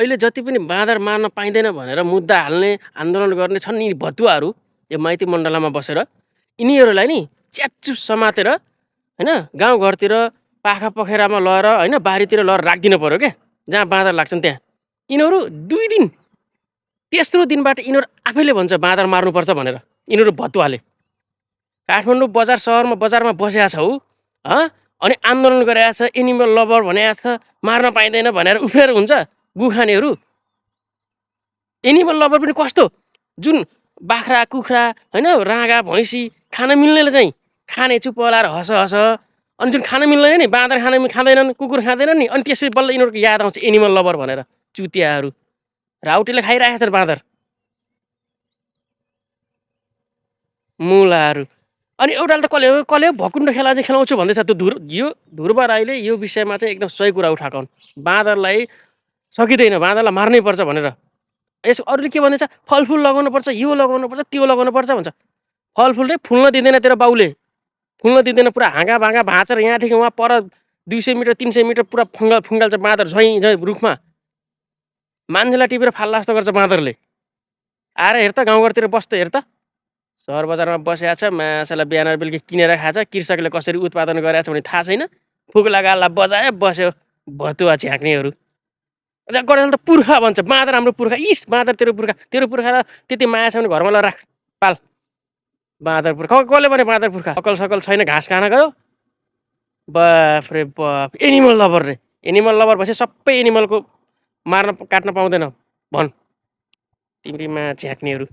अहिले जति पनि बाँदर मार्न पाइँदैन भनेर मुद्दा हाल्ने आन्दोलन गर्ने छन् नि भतुवाहरू यो माइती मण्डलमा बसेर यिनीहरूलाई नि च्याप्चुप समातेर हैन गाउँघरतिर पाखा पखेरामा लगेर हैन बारीतिर लगेर राखिदिनु पर्यो के जहाँ बाँदर लाग्छन् त्यहाँ यिनीहरू 2 दिन तेस्रो दिनबाट यिनीहरू आफैले भन्छ बाँदर मार्नुपर्छ भनेर यिनीहरू भतुवाले काठमाडौँ बजार सहरमा बजारमा बसेका छौ अनि आन्दोलन गरेका छ एनिमल लभर भनेको छ मार्न पाइँदैन भनेर उफ्रेर हुन्छ गुखानेहरू एनिमल लभर पनि कस्तो जुन बाख्रा कुखुरा हैन राँगा भैँसी खान मिल्नेले चाहिँ खाने चुप लाएर हस हस अनि जुन खान मिल्दैन नि बाँदर खाँदैनन् कुकुर खाँदैनन् नि अनि त्यसपछि बल्ल यिनीहरूको याद आउँछ एनिमल लभर भनेर चुतियाहरू राउटीले खाइरहेका छन् बाँदर मुलाहरू अनि एउटाले त कसले भकुण्ड खेला चाहिँ खेलाउँछु भन्दैछ त्यो यो ध्रुव राईले यो विषयमा चाहिँ एकदम सही कुरा उठाएको हुन् बाँदरलाई सकिँदैन बाँदरलाई मार्नै पर्छ भनेर यस अरूले के भन्दैछ फलफुल लगाउनुपर्छ यो लगाउनुपर्छ त्यो लगाउनुपर्छ भन्छ फलफुल चाहिँ फुल्न दिँदैन तेरो बाउले फुल्न दिँदैन पुरा हाँगा भाँगा भाँचेर यहाँदेखि उहाँ पर 200 मिटर 300 मिटर पुरा फुङ्गाल्छ बाँदर झैँ रुखमा मान्छेलाई टिपेर फाल्ला जस्तो गर्छ बाँदरले आएर हेर त गाउँघरतिर बस्छ हेर त सहर बजारमा बसेको छ माछालाई बिहान बेलुकी किनेर खान्छ कृषकले कसरी उत्पादन गरेको छ भने थाहा छैन फुक्ला गाला बजायो बस्यो भतुवा झ्याक्नेहरू गरेर त पुर्खा भन्छ बाँदर हाम्रो पुर्खा इस बाँदर तेरो पुर्खा त्यति माया छ भने घरमा ल राख पाल बाँदर पुर्खा कसले भने बाँदर पुर्खा अकल सकल छैन घाँस खान गयो बाफ रे बाफ एनिमल लभर रे एनिमल लभर भएपछि सबै एनिमलको मार्न काट्न पाउँदैन भन् तिम्रीमा झ्याक्नेहरू